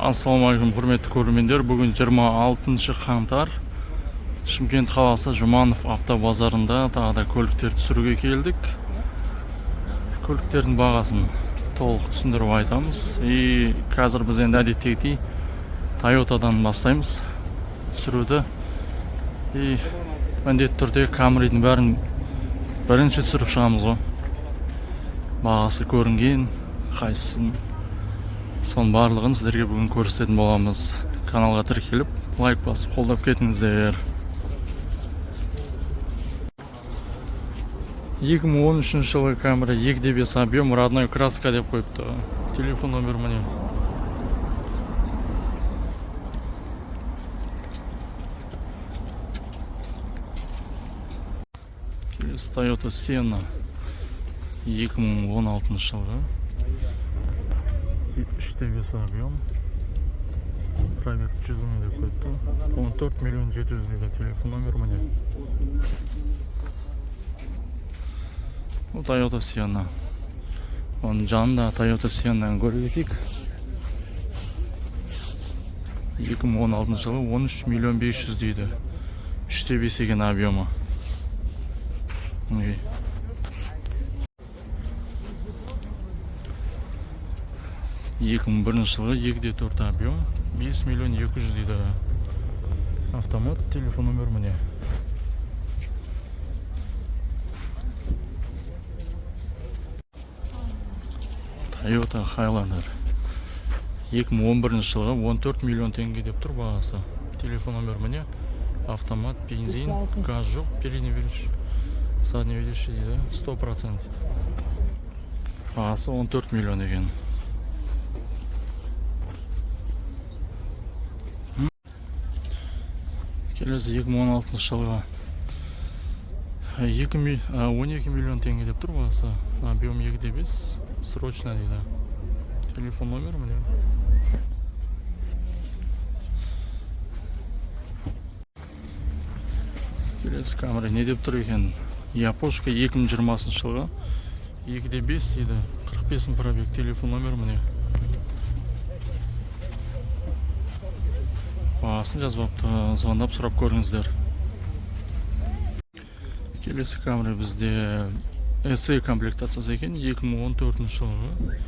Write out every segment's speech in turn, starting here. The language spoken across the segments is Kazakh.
Ассалаумағалейкум, құрметті көрермендер! Бүгін 26 қаңтар, Шымкент қаласы, Жұманов автобазарында тағы да көліктер түсіруге келдік. Көліктердің бағасын толық түсіндіріп айтамыз. И қазір біз енді әдеттегідей Тойотадан бастаймыз түсіруді. И міндетті түрде Камридің бәрін бірінші түсіріп шығамыз ғой. Бағасы көрінген қайсысын, соның барлығын сіздерге бүгін көрсететін боламыз. Каналға тіркеліп, лайк басып, қолдап кетіңіздер. 2013 жылғы Камри, 2,5 объем, родной краска деп қойыпты. Телефон номер міне. Келесі Toyota Sienna, 2016 жылғы, 3,5 объем, пробег 100 мың деп қойыпты, 14 миллион 700 дейді. Телефон номер міне. Бұл Toyota Sienna. Оның жанында Toyota Siennаны көре кетейік. 2016 жылы, 13 миллион 500 дейді, 3,5 екен объемы. Мінекей. 2001 жылғы, 2,4 объем, 5 миллион 200 дейді, автомат. Телефон номер міне. Toyota Highlander, 2011 жылғы, 14 миллион теңге деп тұр бағасы. Телефон номер міне. Автомат, бензин, газ жоқ. Передний ведущий, задний ведущий дейді, 100% дейді. Бағасы 14 миллион екен. Келесі 2016 жылғы, 12 миллион теңге деп тұр бағасы. Объем 2,5, срочно дейді. Телефон номер міне. Келесі Камри не деп тұр екен? Япошка, 2020 жылғы, 2,5 дейді, 45 мың пробег. Телефон номер міне. Бағасын жазбапты, звондап сұрап көріңіздер. Келесі Камри бізде SE комплектациясы екен, 2014 жылғы,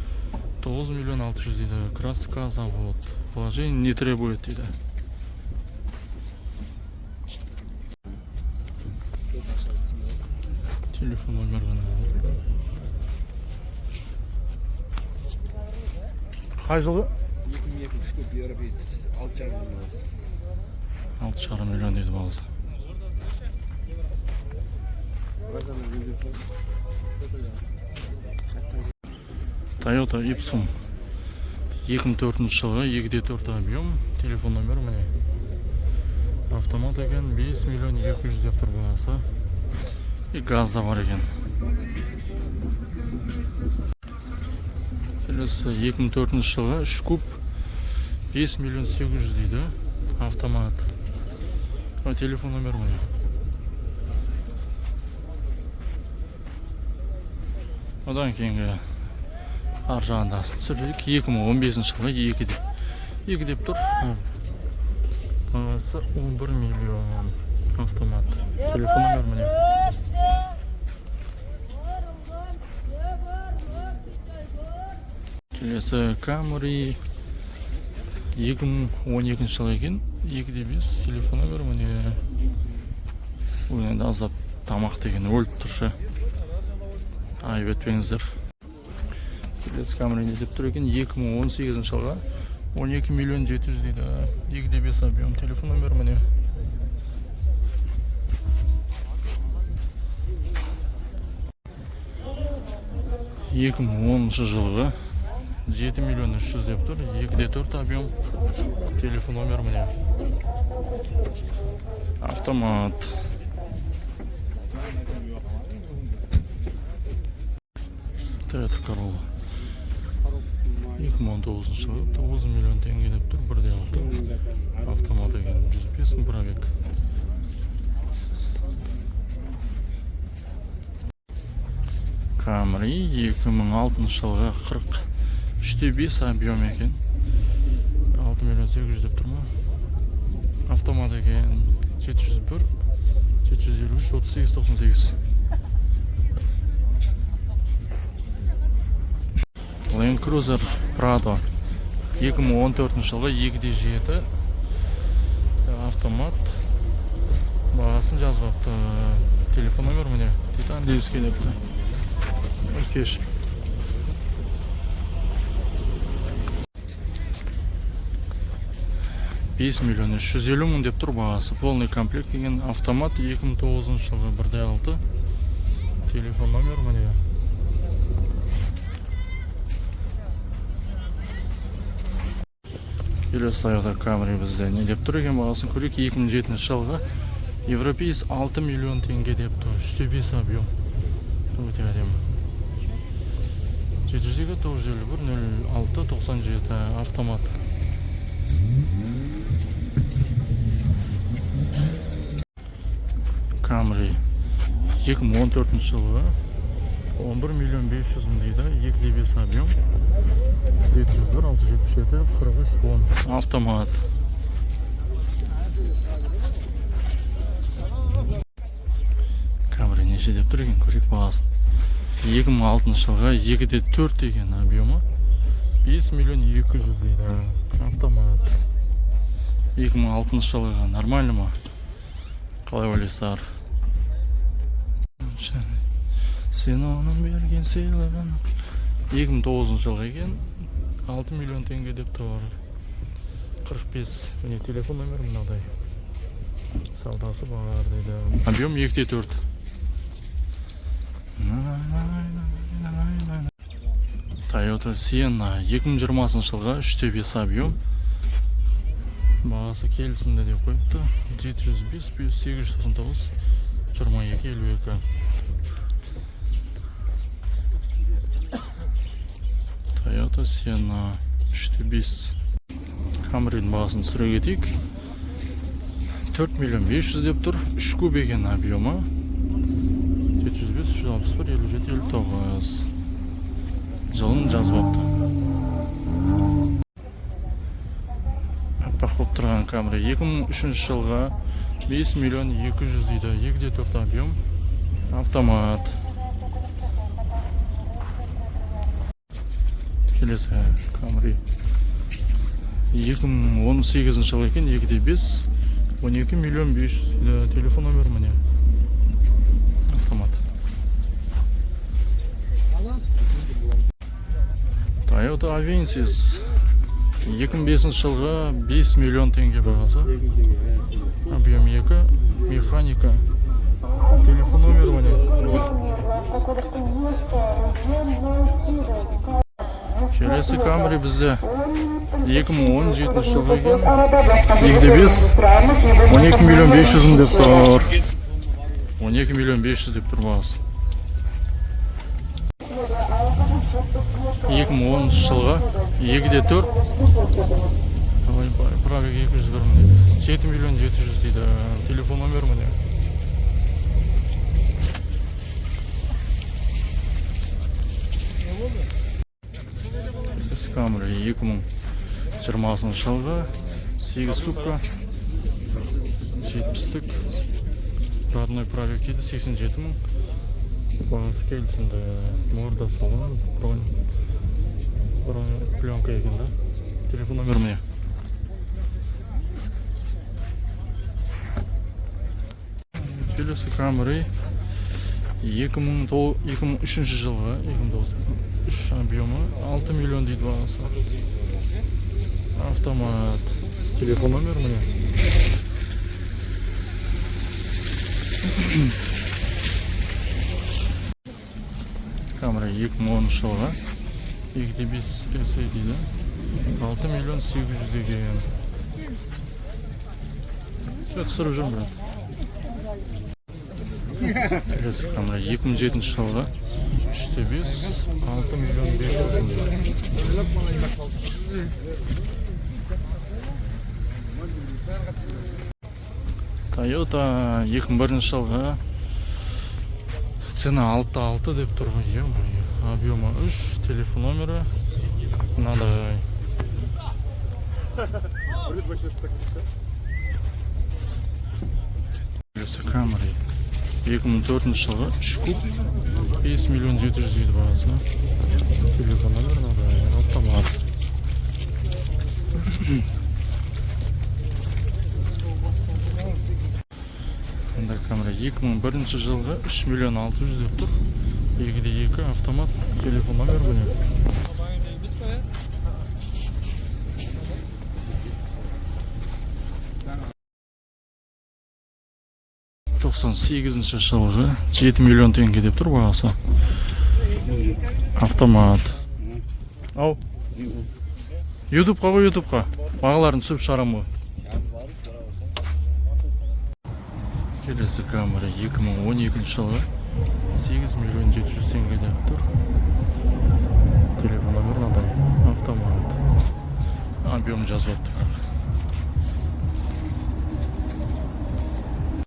9 миллион 600 дейді. Краска завод, вложение не требует дейді. Телефон номер ғана. Қай жылғы? 2002, үш куб, европеец, 6,5 миллион. 6,5 миллион дейді бағасы. Базарна видео. Toyota Ipsum, 2004 жылғы, 2,4 объем. Телефон номер міне. Автомат екен, 5 миллион 200 деп тұр бағасы. И газ да бар екен. Келесі 2004 жылғы, 3 куб, 5 миллион 800 дейді, автомат. Телефон номер міне. Одан кейінгі ар жағында түсірдік. 2015 жылғы, 2 деп, 2 деп тұр, бағасы 11 миллион, автомат. Телефон номер міне. Келесі Камри, 2012 жылы екен, 2,5. Телефон номер міне. Бұл енді аздап тамақ деген өліп тұр ше, айып етпеңіздер. Келесі Камри не деп тұр екен? 2018 жылғы, 12 миллион 700 дейді, 2,5 объем. Телефон номер міне. 2010 жылғы, 7 миллион 300 деп тұр, 2,4 объем. Телефон номер міне. Автомат. Toyota Corolla, 2019 жылы, 9 миллион теңге деп тұр, 1,6, автомат екен, 105 мың пробег. Camry, 2006 жылғы, 43,5 объем екен. 6 миллион 800 деп тұр ма? Автомат екен. 701 753 38 98. Land Cruiser Prado 2014 жылғы, 2.7 автомат, бағасын жазбапты. Телефон номер міне, Титан диске депті. Кеш. 5 миллион 350 мың деп тұр бағасы. Полный комплект деген, автомат, 2009 жылғы, 1.6. Телефон номер міне. Келесі Toyota Camry бізде не деп тұр екен, бағасын көрейік. 2007 жылғы, европеец, 6 миллион теңге деп тұр. 3.5 объем. Өте әдемі. 702 951 06 97, автомат. Camry 2014 жылғы, 11 миллион 500 мың дейді, 2.5 объем. 701 677 43 10, автомат. Camry неше деп тұр екен, көрейік бағасын. 2006 жылғы, 2.4 деген объемы, 5 миллион 200 дейді, автомат. 2006 жылғы нормально ма, қалай ойлайсыздар? Сен оның берген сыйлығын. 2009 жылғы екен, 6 миллион теңге деп тұр. 45, міне, телефон номері мынадай. Саудасы бар дейді. Объем 2.4. Toyota Sienna 2020 жылғы, 3.5 объем, бағасы келісімді деп қойыпты. 705 899 22 52. Toyota Sienna 3.5. Camry'nin бағасын түсіре кетейік. 4 миллион 500 деп тұр. 3 куб екен объемы. 705 361 57 59. Жылын жазбапты. Аппақ болып тұрған Camry 2003 жылғы, 5 миллион 200 дейді, 2.4 объем, автомат. Келесі Camry 2018 жылы екен, 2.5, 12 миллион 500 дейді. Телефон номері міне, автомат. Toyota Avensis 2005 жылғы, 5 миллион теңге бағасы, объем 2, механика. Телефон номері міне. Келесі Camry бізде 2017 жылғы екен, 2.5, 12 миллион 500 мың деп тұр. 12 миллион 500 деп тұр бағасы. 2010 жылғы, 2.4. Ой, пробег 201 мың дейді. 7 миллион 700 дейді. Телефон номері міне. Camry 2020 жылғы, 8 ступка, 70-тік, родной пробег дейді 87 мың, бағасы келісімді. Морда, салон, бронь, бронь, пленка екен да. Телефон номері міне. Келесі Camry 2003 жылғы, 2009, 3 объемы, 6 миллион дейді бағасы, автомат. Телефон номері міне. Camry 2010 жылғы, 2.5 SE дейді, 6 миллион 800 екен. Жоқ, түсіріп жүрмін, брат. Келесі Camry 2007 жылғы, 3.5, 6 миллион 500 мың дейді. Toyota 2001 жылғы, цена 6.6 деп тұр ғой, ё-моё. Объемы 3, телефон номері мынадай. Бір рет машина тастап кетті. Келесі Камри, 2004 жылғы, 3 куб, 5 миллион 700 дейді бағасы. Телефон номер мынадай, автомат. Мында Камри, 2001 жылғы, 3 миллион 600 деп тұр. 2 де 2, автомат, телефон номер міне. 98-жылғы, 7 миллион теңге деп тұр бағасы. Автомат. Ау. Ютубқа ғой, Ютубқа. Бағаларын түсіріп шығарамын ғой. Келесі Камри, 2012 жылғы, 8 миллион 700 теңге деп тұр. Телефон номер мынадай. Автомат. Объем жазбапты бірақ.